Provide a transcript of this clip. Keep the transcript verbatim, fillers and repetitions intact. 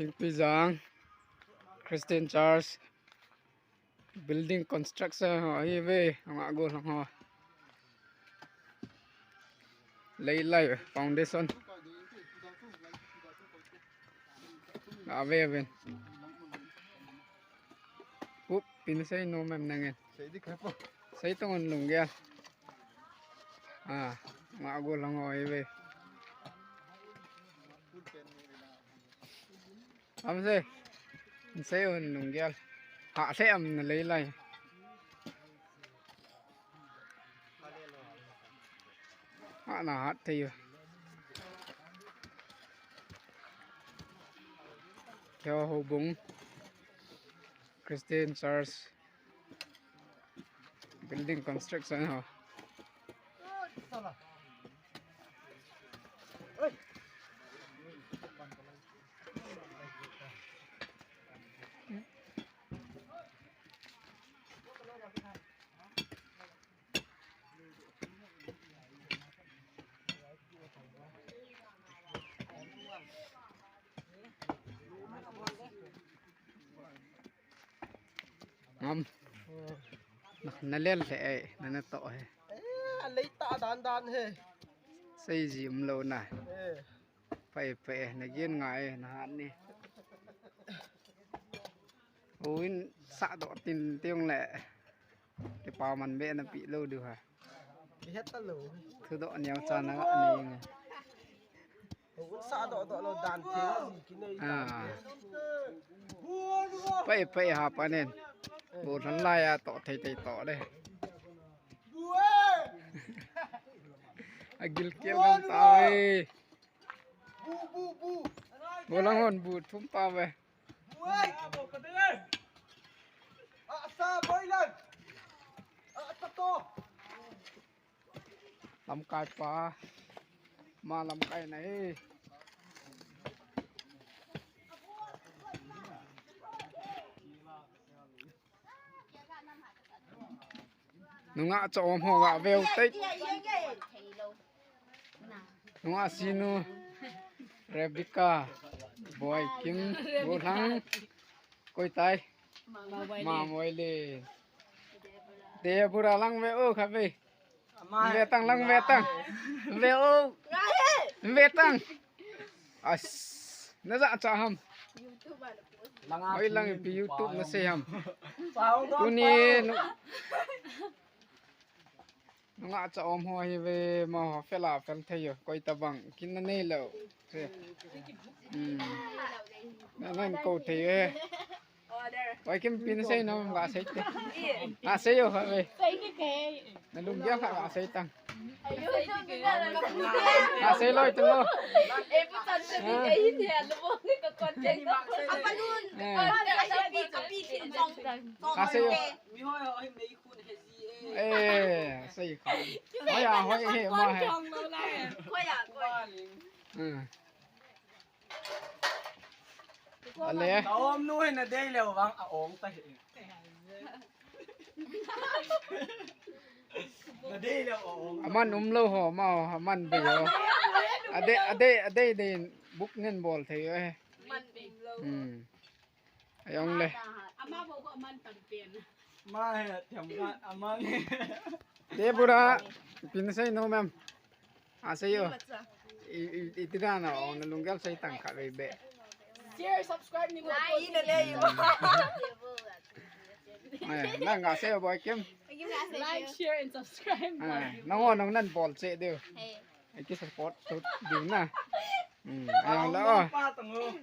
Pijang Christian Church building construction ho ahi ve, anga go lang ho. Lei lai foundation. Ave ven. Up, pin sei nom em nangin. Sei di khapo. Sei tong un lunggel. Ah, nga go lang ho ahi ve. Am sei. Sei un lunggel. Ha sei am na lei lai. Ha na hat thei u. Keo ho bung. Christian Church building construction ho. Ngam. Na, na lel he ai, na na to he. Eh, a lei ta dan dan he. Sei ji um lo na. Eh. Pai pai, na gen ngai, na han ni. Uin sa do tin tiung le. Kipa man be na pi lo du ha. Ki het ta lo. Thu do niau cha na ni nge. Sa do do lo dan the ji ki nei. Ah. Pai pai ha pa nen. Bo than lai a to thei thei to de. A gil kial gam ta ve. Bu bu bu. Bo lang hon bu thum pa ve. Bu ai. A sa boi lang. A ta to. Lamkai pa. Ma lamkai na hi. Nunga cha om ho ga veu tei. Nunga sinu Rebecca, Boy Kim, Bolang, koi tai. Ma Moi le. Deborah lang ve o kha ve. Ve tang lang ve tang. Ve o. Ve tang. As. Na ja cha ham. Oi lang pi YouTube na sei ham. Tuni nu. Nunga cha om ho hi ve ma ho fel a fel thei yo. Koi ta bang kin na nei lo. Se. Hmm. Na nan ko thei ve. Wai kim pin sei no ga sei te. Ga sei yo ha ve. Na lung ya ha ga sei tang. Ga sei loi tu lo. Ga sei yo. Eh, sei kha. Hoi a, hoi he ma he. Hmm. Ale. Ka om nu hi na dei leu vang a ong ta hi. Na dei leu a ong. Aman um lo ho ma ho, aman be ho. Ade, ade, ade, de book nen bol thei ho he. Man be lo. Hmm. Ayong le. Ama bo ko aman tam pen. Ma he, tiam ka, aman. Deborah, pin sei no mem. A sei yo. I, i, i ti dan na, o, na lunggel sei tang khat ve be. Share, subscribe ni ko. Ai, na le yo. Ai, na nga sei yo, Boy Kim. Like, share and subscribe. Ai, na ngo nang nan bol che deu. Hey. Ai ki support tu deu na. Hmm, ayong la o. Pa tang o.